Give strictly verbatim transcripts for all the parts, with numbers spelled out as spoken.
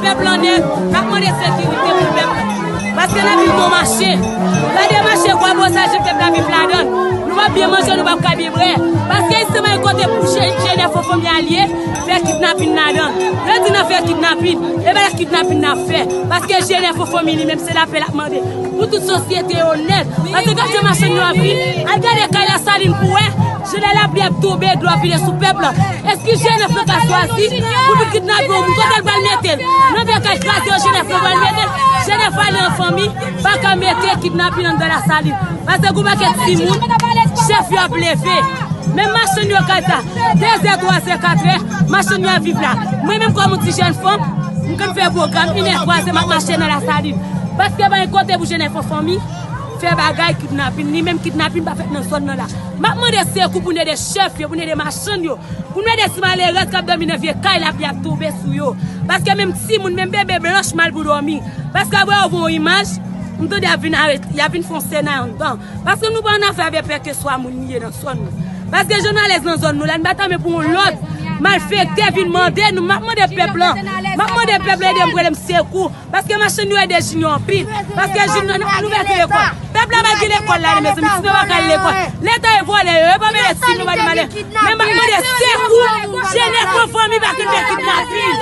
Pèp lan nèt, n ap mande sekirite pou pèp la. Paske n ap viv bon mache. Gade mache Kwabosal, jan pèp la viv ladan l. Nou p ap byen manje, nou p ap ka byen bwè. Paske isit se yon kote pou G N F Fanmi alye, fè kidnapin ladan l. Yo di n ap fè kidnapin. E pa kidnapin n ap fè. Paske G N F Fanmi li menm se lapè l ap mande. Pou tout sosyete yo nèt. Paske gade jan machann yo ap viv. Al gade kay Lasalin pou wè. Jan lè lapli ap tonbe, dlo ap vide sou pèp la. Èske G N F lan ka chwazi pou vin kidnape yon moun? Kote l pral mete l? Nan vye kay kraze yo G N F lan pral mete l? G N F ale an fanmi, pa ka mete kidnapin anndan Lasalin. Paske gen yon pakèt timoun, chèf yo ap leve. Menm machann yo kay sa, de zè, twa zè, kat è, machann yo ap viv la. Mwen menm kòm yon ti jèn fanm, m konn fè pwogram, inè, twa zè, m ap mache nan Lasalin. Paske pa gen kote pou G N F an fanmi fè bagay kidnapin, ni menm kidnapin pa fèt nan zòn nan la. M ap mande sekou pou n ede chèf yo, pou n ede machann yo, pou n ede ti malerèz k ap dòmi nan vye kay lapli ap tonbe sou yo. Paske menm timoun, menm bebe blanch mal pou dòmi. Paske apre yo voye yon imaj, m tande y ap vin arete, y ap vin fè yon sènaryo anndan. Paske nou pa annafè avè pè ke swa moun li ye nan zòn nou. Paske jan n alèz nan zòn nou la, n pa ta men pou yon lòt malfektè vin mande nou. M ap mande pèp lan, m ap mande pèp lan ede m, rele m sekou. Paske machann yo ede Junior anpil. Paske Junior, nou, nou vle lekòl. Pèp la pa gen lekòl la, mezanmi, timoun yo pa ka al lekòl. Leta e vòlè yo, yo pa mele timoun yo pa di male. Men m ap mande sekou, G N F an fanmi pa kite kidnapin.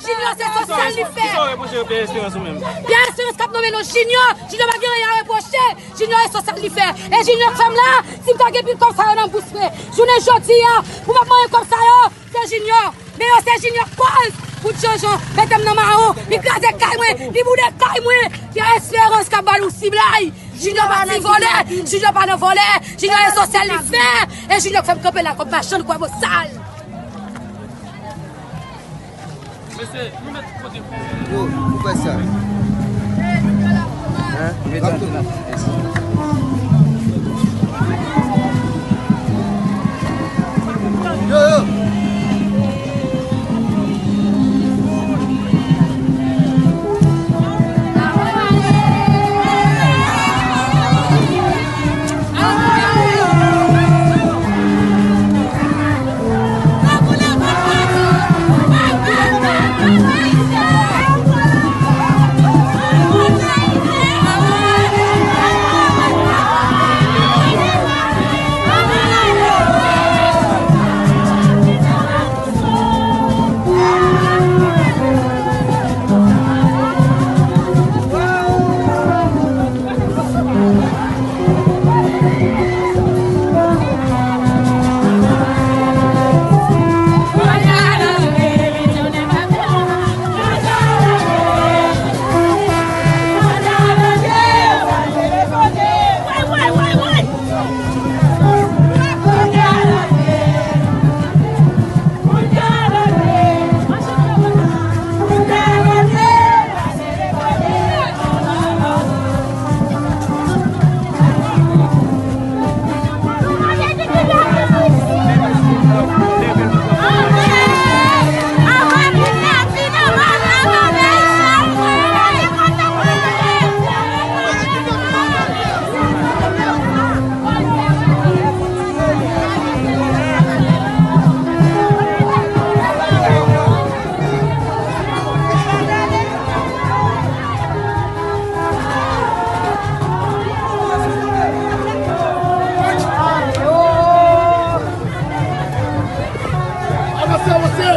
Junior se sosyal li fè. Kisa w reproche Pierre Espérance ou menm? Pierre Espérance k ap nonmen non Junior. Junior pa gen anyen a reproche. Junior e sosyal li fè. E Junior k fè m la, si m ta gen pil kòb sa yo nan bous mwen. Jounen jodi a, pou m ap manyen kòb sa yo, se Junior. Men yo se Junior k kòz. Kout Jojo, mete m nan mawon, li kraze kay mwen, li boude kay mwen. Pierre Espérance k ap ba nou siblay. Junior pa ti vòlè, Junior pa nan vòlè, Junior e sosyal li fè. E Junior k fè m kanpe la kòm machann Kwabosal. Mesye, nou met kote pou yo. Yo, ou fè sa. Hein? Yo, yo. Avanse, avanse!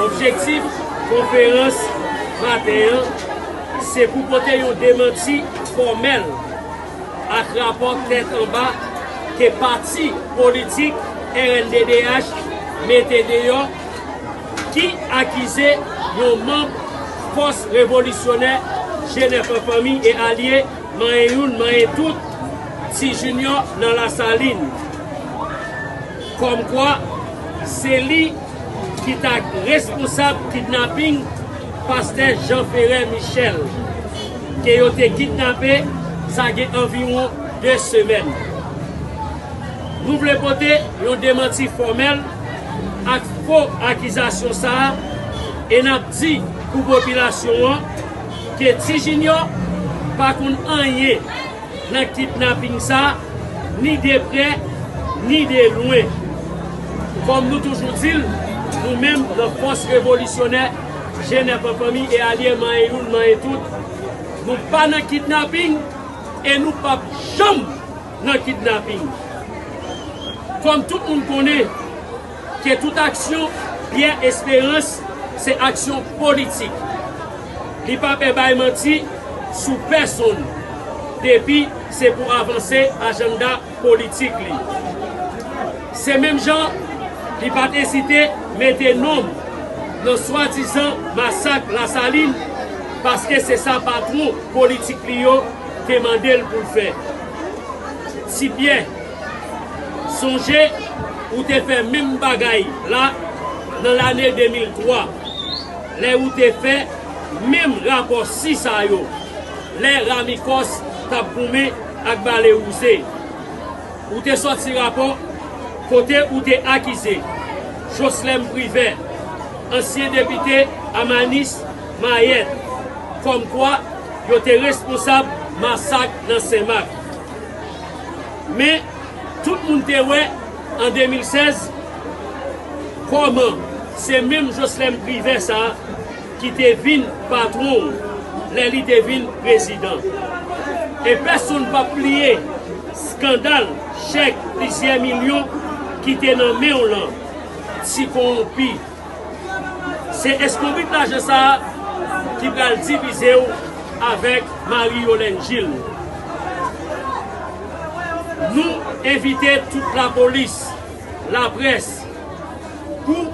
Objektif konferans maten an, se pou pote yon demanti fòmèl ak rapò tèt anba ke pati politik R N D D H mete deyò, ki akize yon manm fòs revolisyonè G N F an fanmi e alye, manyen youn, manyen tout, Ti Junior nan Lasalin. Kòmkwa, se li ki ta responsab kidnaping pastè Jean Ferret Michel, ke yo te kidnape sa gen anviwon de semèn. Nou vle pote yon demanti fòmèl ak fo akizasyon sa a E n ap di pou popilasyon an ke Ti Junior pa konn anyen nan kidnaping sa, ni de prè, ni de lwen. Kòm nou toujou di l, nou menm nan Fòs Revolisyonè Jenèf an Fanmi e Alye, manyen youn, manyen tout, nou pa nan kidnaping e nou p ap janm nan kidnaping. Kòm tout moun konnen ke tout aksyon Pierre Espérance se aksyon politik. Li pa pè bay manti sou pèsonn, depi se pou avanse ajanda politik li. Se menm jan li pa t ezite mete non m nan swadizan masak Lasalin, paske se sa patwon politik li yo te mande l pou l fè. Ti Pyè, sonje ou te fè menm bagay la nan lane de mil twa, lè ou te fè menm rapò si sa yo, lè Ramikòs t ap goumen ak Bale Wouze. Ou te sòti rapò kote ou te akize Joslèm Privè, ansyen depite Amanis Mayèt, kòmkwa yo te responsab masak nan Senmak. Men, tout moun te wè an de mil sèz kòman se menm Joslèm Privè sa a ki te vin patwon w lè li te vin prezidan. E pèsonn p ap bliye eskandal chèk plizyè milyon ki te nan men w lan, ti kowonpi. Se eskonbrit lajan sa a ki pral divize w avèk Marie Yolène Gilles. Nou envite tout lapolis, laprès, pou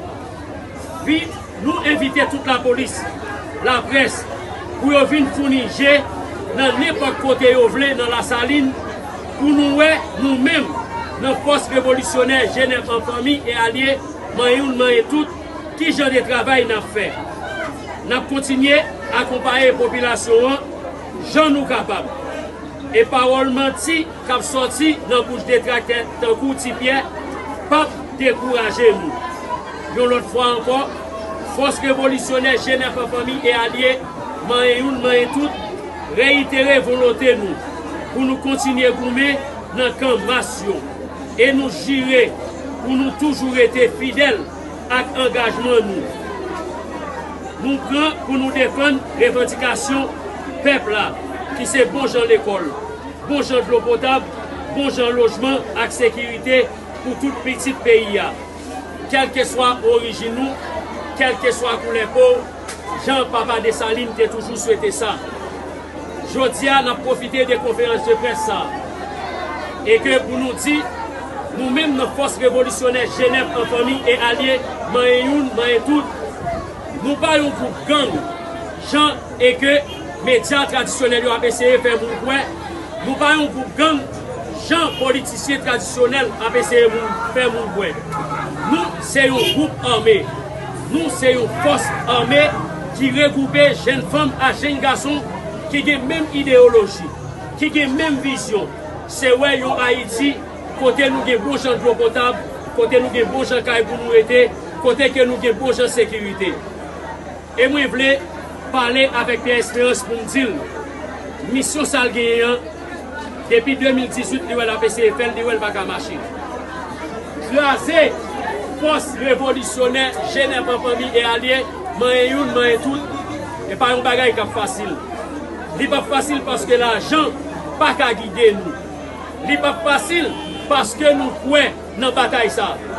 vin, nou envite tout lapolis, laprès, pou yo vin founi je nan nenpòt kote yo vle nan Lasalin, pou nou wè nou menm nan Fòs Revolisyonè Jenèf an Fanmi e Alye, manyen youn, manyen tout, ki jan de travay n ap fè. N ap kontinye akonpaye popilasyon an jan nou kapab. E pawòl manti k ap sòti nan bouch detraktè tankou Ti Pyè p ap dekouraje nou. Yon lòt fwa ankò, Fòs Revolisyonè Jenèf an Fanmi e Alye, manyen youn, manyen tout, reyitere volonte nou pou nou kontinye goumen nan kan mas yo. E nou jire pou nou toujou rete fidèl ak angajman nou. Nou pran pou nou defann revandikasyon pèp la, ki se bon jan lekòl, bon jan dlo potab, bon jan lojman ak sekirite pou tout pitit peyi a. Kèlkeswa orijin ou, kèlkeswa koulè po w, jan Papa Desalin te toujou swete sa. Jodi a, n ap pwofite de konferans de près sa a. E ke pou nou di, nou menm nan Fòs Revolisyonè Jenèf an Fanmi e Alye, manyen youn, manyen tout, nou pa yon gwoup gang, jan e ke medya tradisyonèl yo ap eseye fè moun kwè, nou pa yon gwoup gang, jan politisyen tradisyonèl ap eseye moun, fè moun kwè. Nou se yon gwoup ame. Nou se yon fòs ame ki regwoupe jèn fanm ak jèn gason ki gen menm ideyoloji, ki gen menm vizyon. Se wè yon Ayiti kote nou gen bon jan dlo potab, kote nou gen bon jan kay pou nou rete, kote ke nou gen bon jan sekirite. E mwen vle pale avèk Pierre Espérance pou m di l, misyon sa l genyen an, depi de mil dizuit, li wè l ap eseye fè l, li wè l pa ka mache. Kraze Fòs Revolisyonè Jenèf an Fanmi e Alye, manyen youn, manyen tout, e pa yon bagay k ap fasil. Li p ap fasil paske lajan pa ka gide nou. Li p ap fasil paske nou kwè nan batay sa a.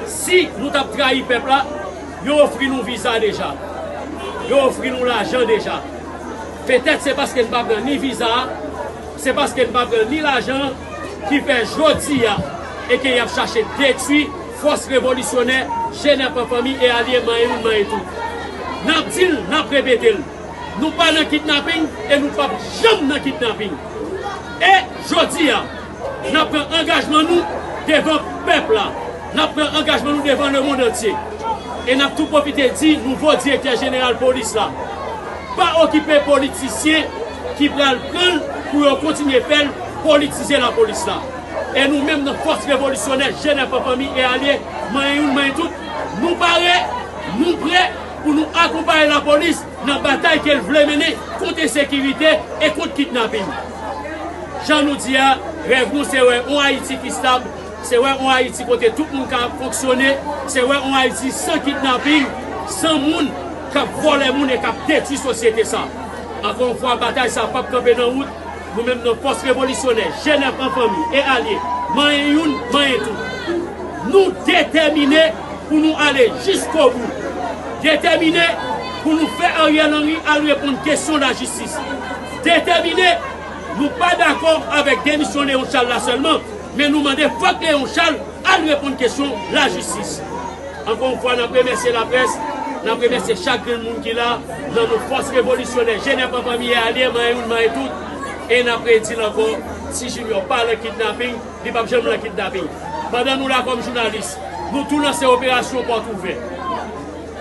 Si nou t ap trayi pèp la, yo ofri nou viza deja. Yo ofri nou lajan deja. Petèt se paske n pa pran ni viza a, se paske n pa pran ni lajan an ki fè jodi a e ke y ap chache detwi Fòs Revolisyonè Jenèf an Fanmi e Alye, manyen youn, manyen tout. N ap di l, n ap repete l. Nou pa nan kidnaping e nou p ap janm nan kidnaping. E jodi a, n ap pran angajman nou devan pèp la. N ap pran angajman nou devan lemonn antye. E n ap tou pwofite di nouvo direktè jeneral polis la, pa okipe politisyen ki pral pran l pou yo kontinye fè l politize lapolis la. E nou menm nan Fòs Revolisyonè Jenèf an Fanmi e Alye, manyen youn, manyen tout, nou pare, nou prè, pou nou akonpaye lapolis nan batay ke l vle mennen kont ensekirite e kont kidnaping. Jan nou di a, rèv nou se wè yon Ayiti ki stab, se wè yon Ayiti kote tout moun ka fonksyone, se wè yon Ayiti san kidnaping, san moun k ap vòlè moun e k ap detwi sosyete sa. Ankò yon fwa, batay sa p ap kanpe nan wout. Nou menm nan Fòs Revolisyonè, Jenèf an fanmi e alye, manyen youn, manyen tout, nou detèmine pou nou ale jiskobou. Detèmine pou nou fè Ariel Henry al reponn kesyon lajistis. Detèmine, nou pa dakò avèk demisyon Léon Charles la sèlman, men nou mande fòk Léon Charles al reponn kesyon lajistis. Ankò yon fwa, n ap remèsye laprès, n ap remèsye chak grenn moun ki la nan non Fòs Revolisyonè, Jenèf an fanmi e alye, manyen youn, manyen tout, e n ap redi l ankò, Ti Junior pa nan kidnaping, li p ap janm nan kidnaping. Pandan nou la kòm jounalis, nou tou lanse operasyon pòt ouvè.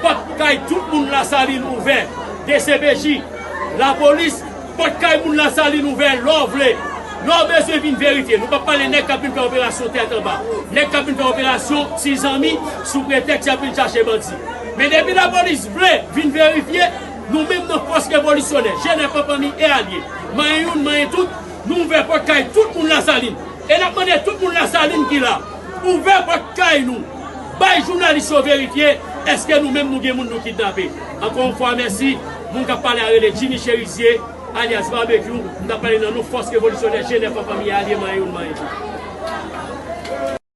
Pòt kay tout moun Lasalin ouvè, D C P J, lapolis, pòt kay moun Lasalin ouvè lè w vle. Lè w bezwen vin verifye, nou p ap pale nèg k ap vin fè operasyon tèt anba, nèg k ap vin fè operasyon ti zanmi sou pretèks y ap vin chache bandi. Men depi lapolis vle vin verifye, nou menm nan Fòs Revolisyonè, Jenèf an fanmi e alye, manyen youn, manyen tout, nou ouvè pòt kay tout moun Lasalin. E n ap mande tout moun Lasalin ki la, ouvè pòt kay nou, bay jounalis yo verifye èske nou menm nou gen moun nou kidnape. Ankò yon fwa, mèsi. Moun k ap pale a rele Jimmy Cherizier, alyas Babekyou. M t ap pale nan non Fòs Revolisyonè, Jenèf an fanmi e alye, manyen youn, manyen tout.